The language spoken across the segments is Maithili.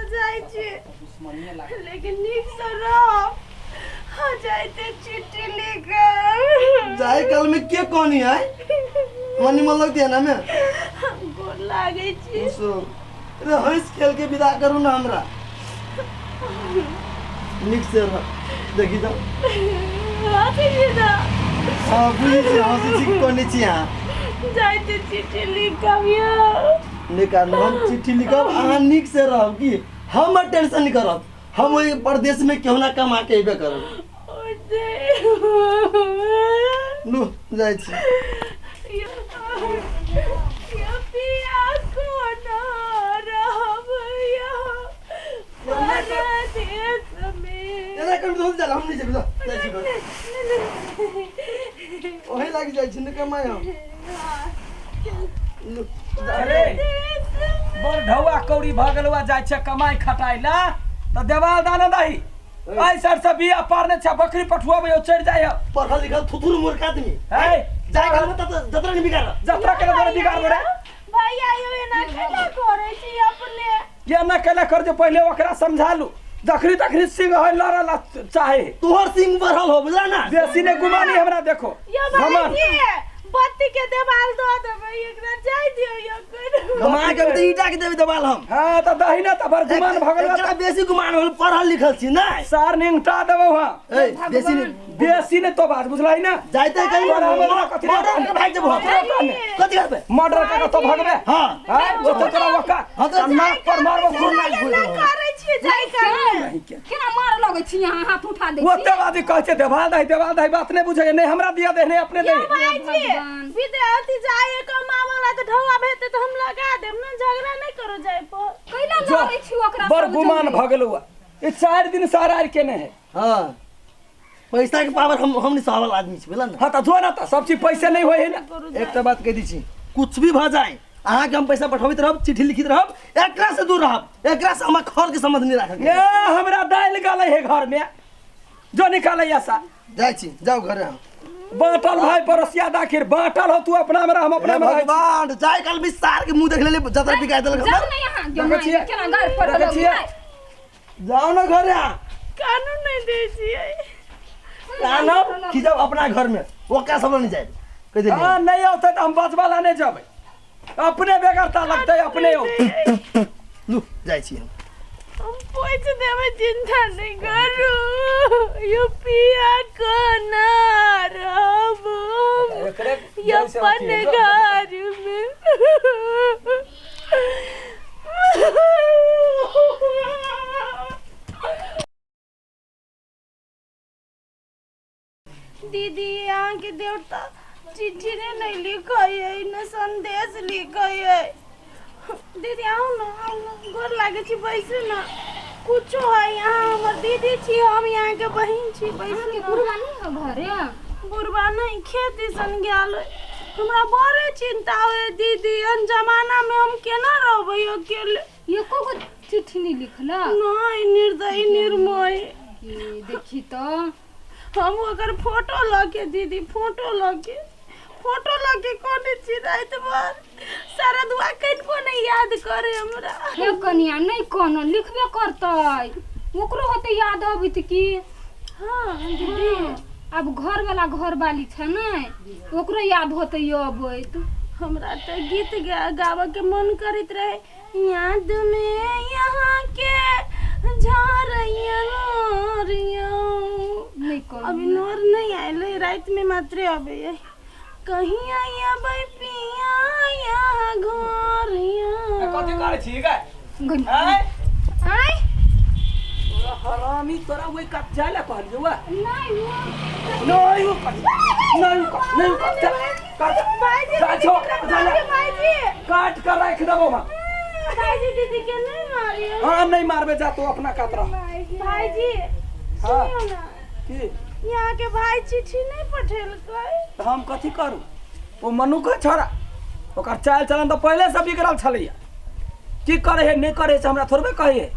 तऽ जाइ छी दुश्मनिए लाग लेकिन नीकसँ रहब। हाँ जाइते चिट्ठी लिखब। जाए काल में के कहनी है हमरा निमन लगती है ना में गोर लागै छी। सो अरे हंस खेल के विदा करू ना हमरा नीक से रह देखी जाओ। हँसै छी तऽ। हाँ बुझै छी हंसै छी कि कहने छी अहाँ। जाइते चिट्ठी लिखब यौ। नीक आदमी हम चिट्ठी लिखब अहाँ नीक से रहब की हमर टेंशन नहीं करब हम ओहि परदेश में केहुना कमा के अयबे करब। लू जाइ छी। एना कम धोल जाला हम नहीं जेबै जाइ छी घर। ओही लागि जाइ छी ने कमाइ हम। लू अरे बड़ ढौआ कौड़ी भऽ गेलौ जाइ छै कमाइ खटाइ ला तऽ देवाल दाना दही एहि सर से बिया पारने छै बकरी पठुआबै चढ़ि जाइ है। पढ़ल लिखल थुथुर मूर्ख आदमी है जाय घर में तब जतरा नहीं बिगाड़ जतरा केना तोरा बिगाड़ रे। भैया यौ एना केना करै छी अपने? केना केना कर जे पहिले ओकरा समझालू जखनी तखनी सिंह है लड़ल चाहे तोहर सिंह बढ़ल हो बुझला ना। बेसी ने गुमानी हमरा देखो यौ भाईजी बत्ती के देवाल दऽ देबै एकरा जाय दियौ यौ। कमा के तऽ ईटा के देबै देवाल हम। हाँ तऽ दही ना तऽ बड़ गुमान भऽ गेल। एकरा बेसी गुमान होल पढ़ल लिखल छी ना। सार निंगटा देबौ हाँ। ए बेसी नहीं बेसी ने तो बात बुझलाई ना। जाइते कहीं मर्डर कथी मर्डर के भाग जेबौ कथी करबे? मर्डर के तो भगबे। हां हां ओते तोरा वका हां तऽ नाक पर मारबो खुर नाक करै छी जाय कर केना मार लगै छी अहाँ हाथ उठा दै छी। ओते आदमी कहै छै देवाल दही बात नहि बुझै नहि हमरा दिया दे नहि अपने दे। भाईजी विद्यार्थी जाय कमावला तऽ ढौआ भेटतै तऽ हम लगा देब ना झगड़ा नहि करू जाय पर। कैला लड़ै छी ओकरा बड़ गुमान भऽ गेलौ ई 4 दिन सारा केने है। हां पैसा के पावर हम नहीं सवाल आदमी छी बुझला ना। हां तऽ जो ना तऽ सब चीज पैसे नहीं होय है ना। एकटा बात कहि दै छी कुछ भी भऽ जाय अहाँ के हम पैसा पठबैत रहब चिट्ठी लिखित रहब एकरा से दूर रहब एकरा से हमरा घर के संबंध नहीं राखब। ए हमरा दालि गलै है घर में जो निकालै ऐसा। जाइ छी जाउ घरे हम। बाटल भाई पड़ोसिया दाखिर बाटल हो तू अपना में रह हम अपना में रह। भगवान जाय काल भी सार के मुंह देख लेले जतरा बिका देलक जाउ ना यहाँ केना घर पर जाउ ना घरे कानून नहीं दै छियै। कानब कि जब अपना घर में ओकरा सब नहीं जाए कहि देलियै। हां नहीं औतै तऽ हम बचवाला नहीं जेबै अपने बेगरता लगतै अपने औतै। लू जाइ छी हम। हम पैसा देबै चिंता नहीं करू यो पिया कोना रहब अपन घर में। दीदी अहाँ के देवता चिट्ठी ने नहीं लिखै है न संदेश लिखै है। दीदी आउ न आउ न गोर लागै छी बैसू न। कुछो है यहाँ हमर दीदी छी हम यहाँ के बहिन छी बैसू न। बुढ़वा नहीं है घरे? बुढ़वा नहीं खेत दिसन गेल है। हमरा बड़े चिंता होय दीदी अन जमाना में हम केना रहबै अकेले। एको गो चिट्ठी नहीं लिखला? नहीं निर्दयी निर्मोही। देखी तो हम ओकर फोटो लऽ के दीदी फोटो लऽ के कोने छी राति भर सारा दुआ कनिको नहीं याद करे हमरा। हे कनिया नहीं कोनो लिखबे करतै ओकरो होतै याद अबैत की। हाँ दीदी अब घर वाला घर वाली छै ने ओकरो याद होतै अबैत। हमरा तऽ गीत गाबऽ के मन करैत रहे याद में यहाँ के झरैया नोरिया। नहीं कोनो अभी नोर नहीं आयल राति में मात्रे अबै कहीं अबै पिया यहाँ घरिया। कथी करै छी गै? आय आय तोरा हरामी तोरा ओहि कात जाय ला कहलियौ वा? नहीं नहीं वो कट नहीं वो कट नहीं वो कट काट जा छो जा ला काट कर राख देबो हम। भाईजी दीदी के नहीं मारियो। हां नहीं मारबे जा तू अपना कात रह। भाईजी हां सुनियो ना की यहाँ के भाई चिट्ठी नहीं पठेलकै तऽ हम कथी करू? ओ मनुख छोड़ा ओकर चाल चलन तऽ पहिले से बिगड़ल छलैया की करे है नहीं करे से हमरा थोड़बे कहे है।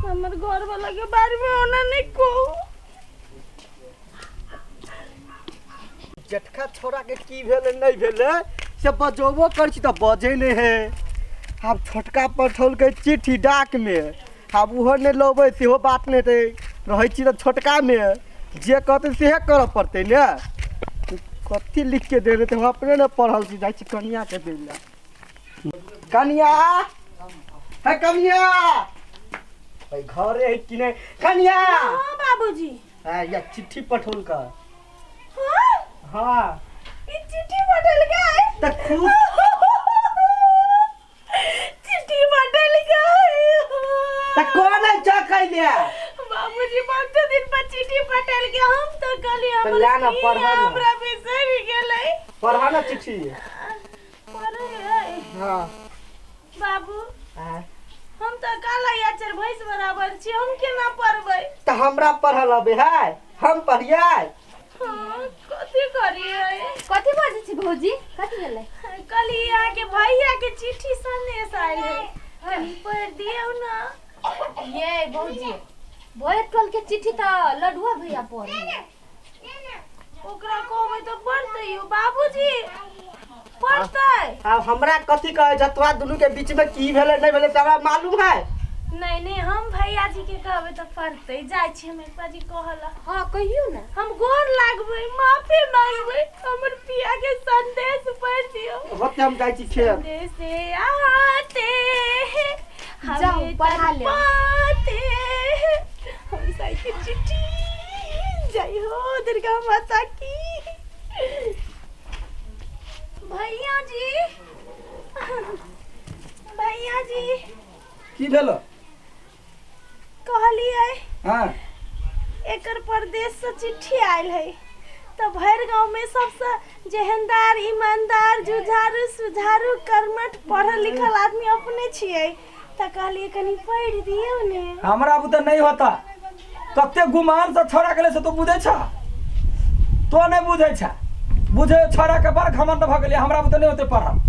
हमर घर वाला के बारे में ओना नहीं कहू। जेठका छोरा के की भेलै नहीं भेलै से बजबो कर छी तऽ बजै नहीं है। आब छोटका पठौलकै चिट्ठी डाक में आब ओहो नहि लबै सेहो बात नहि हेतै। रहै छी तऽ छोटकामे, जे कहतै सेहे करऽ पड़तै ने। कथी लिखके देने तऽ हम अपने नहि पढ़ल छी। जाइ छी कनियाके दै लए। कनिया है, कनिया भाई, घरे है कि नहि कनिया? हाँ बाबूजी। हाँ, या चिट्ठी पठौलका। हाँ। हाँ। ई चिट्ठी पठेलकै? तऽ खुश चिट्ठी पठेलकै। तऽ कोन चकैले? बाबूजी, बहुत दिन पर चिट्ठी पठेलकै। हम तऽ कहली तऽ हमर ला ना, की पढ़ह ना। हमरा बिसरि गेलै। पढ़ा ना चिट्ठी। पढ़ै है? हाँ। बाबू। हाँ। हम तऽ काला याचर भैंस बराबर छी, हम केना पढ़बै? तऽ हमरा पढ़ल अबै है, हम पढ़ियै। हाँ, कथी करियै? कथी बाजै छी भौजी? कथी भेलै? कहली अहाँके भैया के चिट्ठी संदेश आयल है, कनि पढ़ि दियौ ने। ये भौजी, भोरे टोल के चिट्ठी तऽ लडुआ भैया पढ़े। ओकरा कहबै तऽ पढ़तै यौ बाबूजी, पढ़तै। आब हमरा कथी कहै छ? तोरा दुनू के बीच में की भेलै नहि भेलै से हमरा मालूम है? नहीं नहीं, हम भैया जी के कहबै तऽ पढ़तै। जाइ छी हम एक बाजी कहला। हाँ, कहियौ ने। हम गोर लागबै, माफी मांगबै, हमर पिया के संदेश पढ़ दियौ। होते, हम जाइ छी खेत। संदेश आते हैं जाओ, हमें पढ़ा ले। तड़पाते हैं। हम साइकिल चिट्ठी। जय हो दुर्गा माता की। भैया जी, भैया जी। की भेलो? कहलियै हाँ। एकर परदेश से चिट्ठी आयल है, तऽ भरि गाँव में सबसे जेहनदार, ईमानदार, जुझारू, सुझारू, कर्मठ, पढ़ल लिखल आदमी अपने छियै, तऽ कहलियै कनि पढ़ि दियौ ने। हमरा बुते नहीं होता। कते गुमान से छोड़ा गेलै से तू बुझै छ? तो नहीं बुझै छ? बुझे छोड़ा के बड़ घमंड भऽ गेलै। हमरा बुते नहीं होते पढ़ल।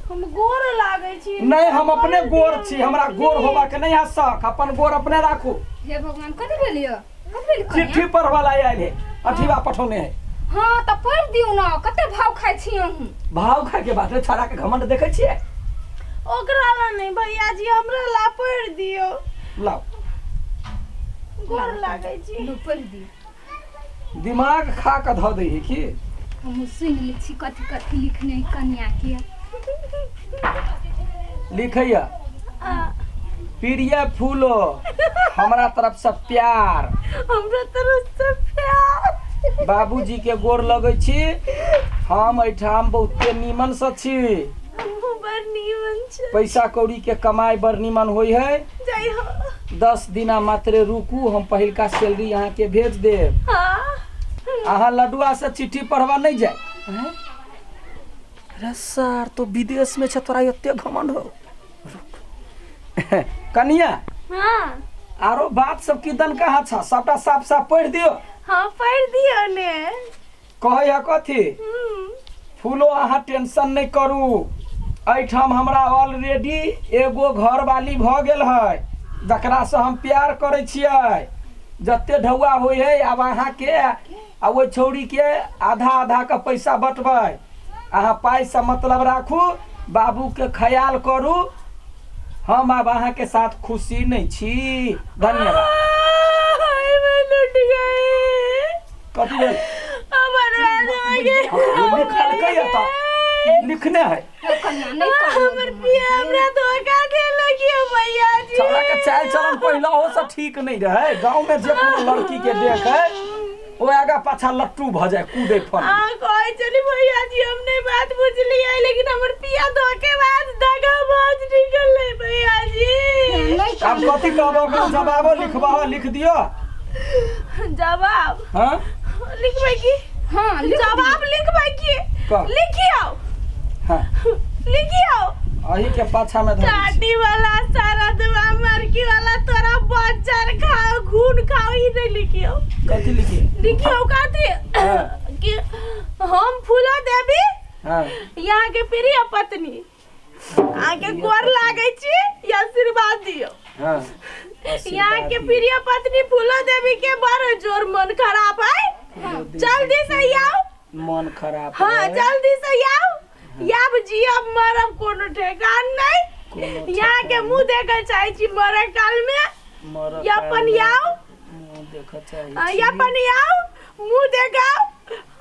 हम गोर लागै छी। नहीं, हम अपने पढ़ि गोर दियौ छी। ने, हमरा गोर प्लीज। होबा के नहीं है शौक। अपन गोर अपने राखू। हे भगवान, कथी भेल यौ? कथी भेल कनिया? चिट्ठी पढ़वाला आयल है, अठीवा पठौने है। हाँ, तऽ पढ़ि दियौ ने। कते भाव खाइ छी अहूँ? भाव खाय के बात है, छोड़ा के घमंड देखै छियै। ओकरा ला नहीं भैया जी, हमरा ला पढ़ि दियौ। लाओ। गोर लागै छी। लू, पढ़ि दियौ। दिमाग खा कऽ धऽ दै है की? हमहूँ सुनि लै छी कथी कथी लिखने है कनिया के। लिखैया, प्रिय फूलो, हमरा तरफ से प्यार। हमरा तरफ से प्यार। बाबूजी के गोर लगै छी, हम एहिठाम बहुते नीमन से छी। हमहूँ बड़ नीमन छै। पैसा कौड़ी के कमाई बड़ नीमन होइ है। जय हो। 10 दिना मात्रे रुकू, हम पहिलका सैलरी अहाँके भेज देब। हाँ। अहाँ लडुआ से चिट्ठी पढ़वा नहीं जाए। अरे सर, तो विदेश में छे, तोरा एते घमंड हो? रुक कनिया। हाँ। आरो बात सब किदन कहाँ छ, सबटा साफ साफ पढ़ दियो। हाँ, पढ़ि दियौ ने। कहै है कथी? फूलो, अहाँ टेंशन नहीं करू। एहिठाम हमरा ऑलरेडी एगो घरवाली भऽ गेल है, जकरासँ हम प्यार करै छियै। जते ढौआ होइ है, आब अहाँके आ ओहि छौड़ीके आधा आधा के पैसा बटबै। अहाँ पाइसँ मतलब राखू, बाबूके ख्याल करू। हम आब अहाँके साथ खुशी नहीं छी। धन्यवाद। हाय, मैं लुट गई। कथी भेल? अब बर्बाद हो गई। लिखलकै है तऽ लिखने है। हे कनिया, नहि कानू। हमर पिया हमरा धोखा देलक यौ भैया जी। छौड़ा के चाल चलन पहिला हो से ठीक नहीं रहे। गांव में जे कोनो लड़की के देखे, ओ आगा पाछा लट्टू भ जाए, कूदे फन। अहाँ कहै छली भैया जी, हम नहि बात बुझलियै, लेकिन हमर पिया धोखेबाज, दगाबाज निकललै भैया जी। नहि आब कानू। कथी कहबो? ओकरा जवाबो लिखबहो, लिख दियो। जवाब? हाँ। लिखबै की? हाँ, लिख दियौ। जवाब लिखबै की? कह। लिखियौ। हाँ। लिखियौ। अही के पाछा में धरै छी। काटी वाला सारा दुआ मरकी वाला तोरा बच्चर खाओ, खून खाओ, ई नहीं लिखियौ। कथी लिखी? लिखियौ कथी? हाँ। कि हम फूलो देवी, हाँ, यहाँ के प्रिय पत्नी, अहाँके गोर लागै छी, आशीर्वाद दियौ। हाँ, यहाँ के प्रिय पत्नी फूलो देवी के बड़ जोर मन खराब है, जल्दी से आओ। मन खराब हाँ। है। जल्दी से आओ। याब जियब मरब कोनो ठेकान नहीं। कोनो यहाँ के मुंह देखल चाहे छी मरे काल में। मरऽ या काल पनियाओ मुँह देखऽ चाहै या छी। पनियाओ मुंह देखाओ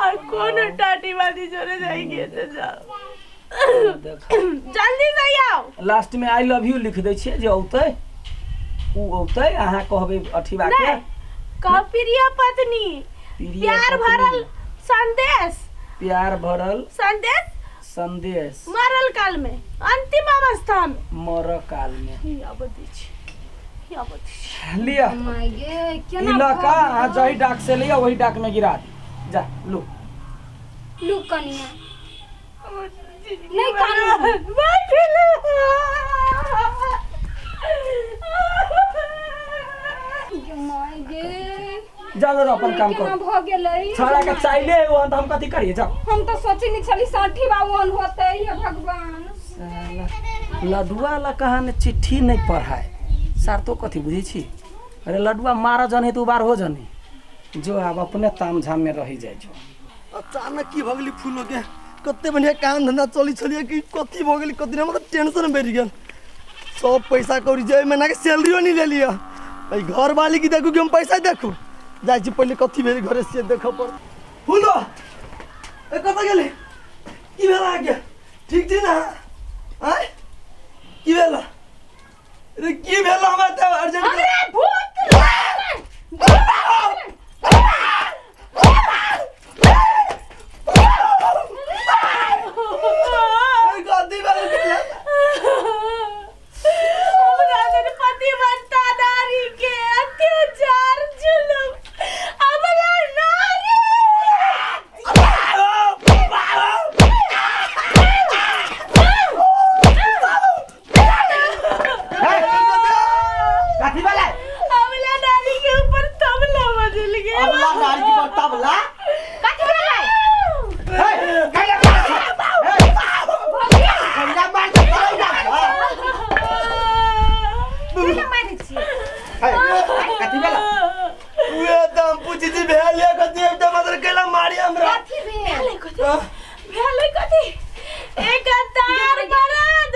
और कोनो टाटी वाली जोरे जाएंगे तो जाओ देखऽ जल्दी से आओ लास्ट में I love you लिख दै छियै जे औतै उ औतै अहाँ कहबै अठीबा के नहीं कह प्रिय पत्नी प्रिय प्यार पत्नी, भरल संदेश प्यार भरल संदेश संदेश मरल काल में अंतिम अवस्था में मर काल में ही आबत छी ही आबत छी लिअ my गे ई केना लऽ भऽ कऽ अहाँ गेलै? जही डाक से लिअ वही डाक में गिरा दी जा लू लू कनिया नहीं कानू। गे my गे जाओ जाओ अपन काम केना करू भऽ गेलै छौड़ा के चाइले है वहाँ तो हम कथी करिए जाओ हम तो सोची नहीं छली साठी बावन होते हे भगवान साला लडुआ ला कहाँ ने चिट्ठी नहीं पढ़ाए सार तो कथी बुझै छी अरे लडुआ मारा जन है तो उबार हो जनी जो आब अपने ताम झाम में रही जाइ छो अचानक की भऽ गेली फूलो के कते बढ़िया काम धंधा चली छलियै कि कथी भऽ गेली कथी हमरा टेंशन बढ़ि गेल सब पैसा कौड़ी जे महीना के सैलरियो नहीं ले लिअ भाई घर वाली की देखू कि हम पैसा देखू जाइ छी पहिले कथी भेल घरे से देखऽ पड़ फूलो ए कतऽ गेली की भेल अहाँके ठीक छी ने आँय की भेल अरे की भेल हमरा तऽ अर्जेंट हमरा भूत कथी भेल हमरा जन पतिव्रता नारी के अत्याचार जुलुम हमरा नारी कथी भेलै हमला नारी के ऊपर तबला बजल गेल अबला नारी के ऊपर तबला कथी भेलै हे कैला मार कैला मार के कैला केना मारै छियै हे कथी भेलै उहे तऽ हम पूछै छी भेल ये कथी एकटा मात्र कैला मारी हमरा कथी भेल भेलै कथी एक तार मरद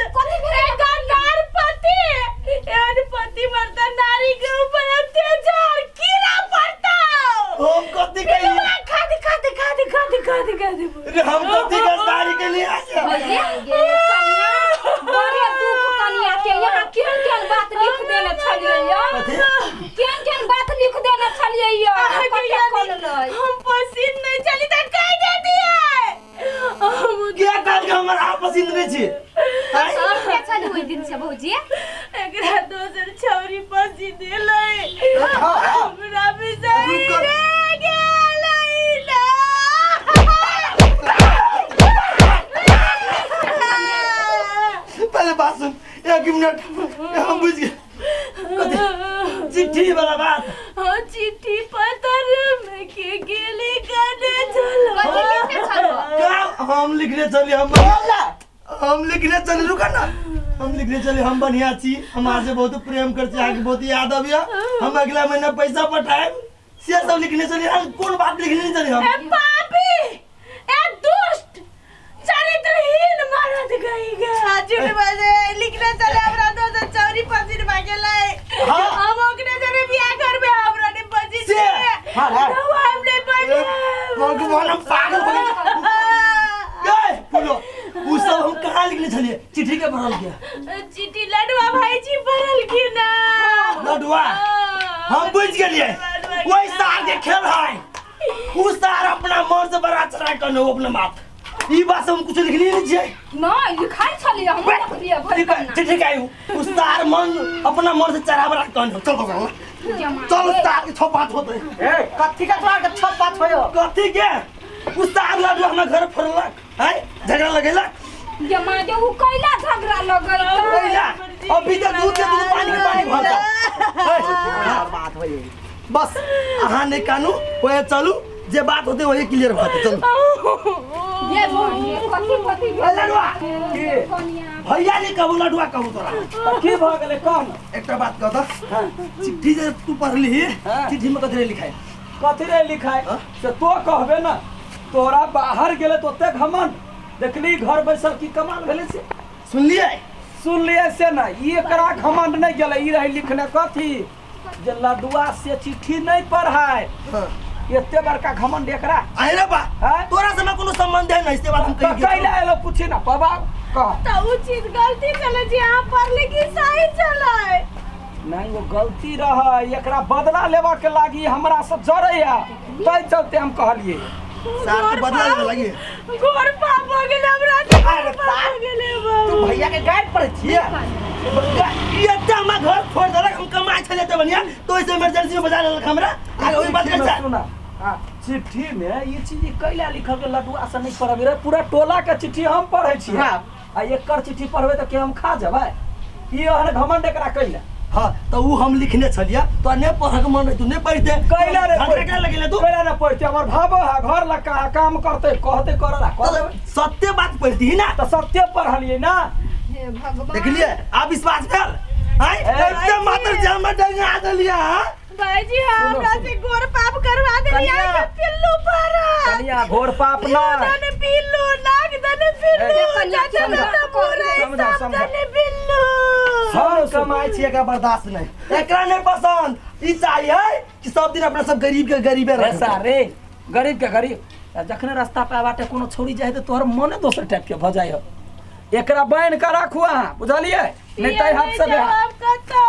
एक तार पति एहन पति मर्दा नारी के ऊपर अत्याचार कीड़ा पड़ता हम कथी कहिए खाद खाद खाद खाद खाद खाद रे हम कथी के साड़ी के लिए गे कनिया बड़े दुख कनिया के यहाँ केहन केहन बात लिख देने छलियै यौ केहन केहन बात लिख देने छलियै यौ अहाँके कते यानी कनलै हम पसीन नहीं चली त कह दे दिए हम के कहल के हमर आप पसंद नहीं छी आँय? लिखने छली ओहि दिन से भौजी एकरा दोसर छौरी पसी देलै हमरा बिसरि रुक। गेलै ना। पहले बात सुन एक मिनट हम बुझ गए कथी चिट्ठी वाला बात हाँ चिट्ठी पत्र में के गेली कने चलो कथी लिखने छलो का हम लिखने चली हम हम लिखने चली रुका ना हम लिखने चली हम बढ़िया छी हम अहाँ से बहुत प्रेम कर छी अहाँके बहुत याद अबिया हम अगला महीना पैसा पठाएब से सब लिखने चली हम कोन बात लिखने चली हम ए पापी ए दुष्ट चरित्रहीन मरद गई गा झूठ बजे लिखने चले हमरा दोसर चौरी पसीन भागेलै हाँ। हम ओकरे जरे बियाह करबे हमरा ने पसीन से, हाँ, हाँ। हम नहीं बने भगवान हम पागल हो गए ए फूलो उ सब हम कहाँ लिखने छलिए चिट्ठी के भरल गया चिट्ठी लडुआ भाईजी पढ़ल की ना लडुआ हम बुझ गेलिए वही सार के खेल है उ सार अपना मन से बड़ा चढ़ा के नो अपना माथ ई बात हम कुछ लिखनी नहीं छियै नहि लिखाइ छलियै हम लिखलियै भरि पन्ना चिट्ठी का उ सार मन अपना मन से चढ़ा बड़ा कन चल चल जमा चल सार के छौ पाँच होते ए कथी के तोरा के छप बात होयो कथी के उ सार लडुआ हमरा घर फोड़लक है झगड़ा लगेलक जमा जे उ कैला झगड़ा लगल कैला अभी तक दूध के दूध पानी के पानी भरता बात होयो बस अहाँ नहि कानू ओहे चलू जे बात होते वही क्लियर भऽ चलू ये भौजी कथी कथी ए लडुआ की? कनिया भैया ने कहू लडुआ कहू तोरा तऽ की भऽ गेलै कह न एकटा बात कह तऽ चिट्ठी जे तू पढ़ली हाँ। चिट्ठी में कथी रहे लिखाइ कथी रे लिखाइ से तो कहबे ना तोरा बाहर गेले तो ओते घमंड देखली घर बैसल की कमाल भेलै से सुनलियै सुनलियै से ना ई एकरा घमंड नहि गेलै ई रही लिखने कथी जे लडुआ से चिट्ठी नहीं पढ़ाए। हाँ। एते बड़का घमंड एकरा। अरे बा हाँ? तोरा से हमरा कोनो संबंध है नहीं से बात हम तऽ कहि कैला एलो पूछी ना बाबा कह। तऽ उ चीज गलती चले जे अहाँ पढ़ले कि सही चलै? नहीं वो गलती रहे, एकरा बदला लेबा के लागी हमरा से जरैया तै चलते हम कहलिए। सार के बदला लेबे लागी। घोर पाप हो गेलै हमरा से, अरे घोर पाप हो गेलै तू बाबू। भैया के गाइड पढ़ै छियै? ये एते हमरा घर छोड़ देलक, हम कमाइ छलियै तऽ बढ़िया, तो ऐसे इमरजेंसी में बजा लेलक हमरा। आगे ओहि बात चिट्ठी में के सुना, हाँ, चिट्ठी में ई चीज कैला लिखल के लडुआ से नहीं पढ़बे रे, पूरा टोला के चिट्ठी हम पढ़ै छियै। हाँ। आ एकर चिट्ठी पढ़बै तऽ के हम खा जेबै? ई ओहन घमंड एकरा कैला? हाँ तो उ हम लिखने छलियै, तो नहीं पढ़क मन रहे, तू नहीं पढ़ते। कैला रे झगड़ा केना लगेले तू? कैला ने पढ़ते? हमर भाबो है घर लगा काम करते कहते करला कर देबै। सत्य बात पढ़ती ना। तऽ सत्य पढ़लियै ना। हे भगवान। देखलिए आब विश्वास भेल? आय ए, एते मात्र जामा डंगा देलियै हाँ? भाईजी हाँ सुनो, हमरा सुनो। से गोर पाप करवा देलियै। कनिया। अहाँके पिल्लू पड़त। कनिया घोर पाप ना। दने पिल्लू नाक दने पिल्लू ए, कनिया, चाचा समझा, दने पूरा समझा, सब समझा। दने पिल्लू। हम कमाइ छी एकरा बर्दाश्त नहीं, एकरा नहीं पसंद। ई चाहिए कि सब दिन अपना सब गरीब के गरीबे रे रहे। सारे गरीब के गरीब, आ जखने रास्ता पे बाटे कोनो छौरी जाय तऽ तोहर मने दोसर टाइप के भऽ जाइ हो। एकरा बान्हि कऽ राखू अहाँ, बुझलियै? नहि तऽ हाथ से जवाब कतौ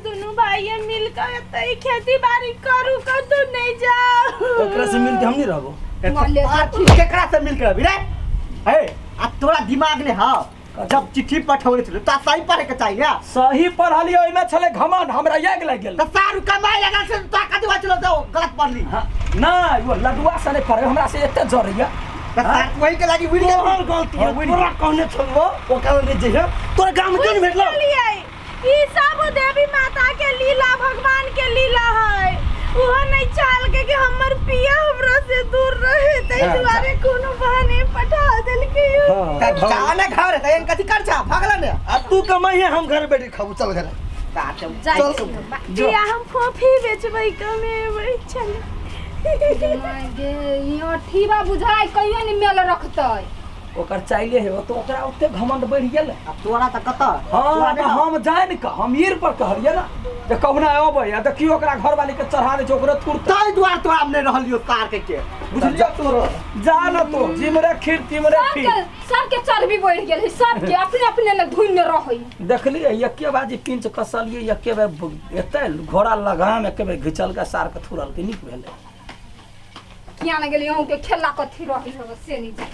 दुनू भाइये मिल के एतै खेती बाड़ी करू, कतौ नहीं जाओ। ओकरा से मिलके हम नहीं रहबो। आ तू केकरा से मिल के रहबी रे? हे आ तोरा दिमाग ने हौ, जब चिट्ठी पठौने छलौ त सही पढ़े के चाहिए ना। सही पढ़लियै, ओहिमे छलै घमंड, हमरा आगि लागि गेल। त सारू कमाइ लगल से तो कथी बचलो तो गलत पढ़ली? हाँ, नहि ओ लडुआ से नहि पढ़े, हमरा से एते जरैया। त सार वही के लागी उड़ि गेल। तोहर गलती है, तोरा कहने छलबो ओकरा ले जइहे, तोरा गाम में क्यों नहीं भेटलो? बुझलियै ई सब देवी माता के लीला भगवान के लीला है। उहो नहीं चाहल के कि हमर पिया हमरा से दूर रहे, ताहि हाँ, दुआरे कोनो बहाने पठा देलकै। त जा ने घर त एहन कथी कर छा भगल ने। आ तू कमाई है, हम घर बैठ के खाबू, चल घर। जाइ चल। छी हम, बा। पिया हम फोफी बेचबै कमेबै चल। गे ई अठीबा बुझाइ कहियो नहि मेल रखतै। ओकर चाइले हे तो ओकरा ओते घमंड बढ़ि गेल। आ तोरा त कत? हाँ तऽ हम जानि कऽ हम ईर पर कहलियै ना जे कहुना अबै आ देखियौ ओकरा घरवाली के चढ़ा दै छै ओकरे थुरतै। ताहि दुआरे तोरा हम नहीं रहलियो सार के के बुझलियो तोरो। जा न तो जिमरे खीर तिमरे खीर। सबके सबके चर्बी बढ़ि गेल है, सबके अपने अपने ने धुन में रहै। देखलियै एके बाजी पिंच कसलियै, एके बेर एते घोड़ा लगाम एके बेर घिचलकै सार के थुरलकै, नीक भेलै। किया ने गेलियै अहूँके खेला कथी रहै हो से नहि जानि।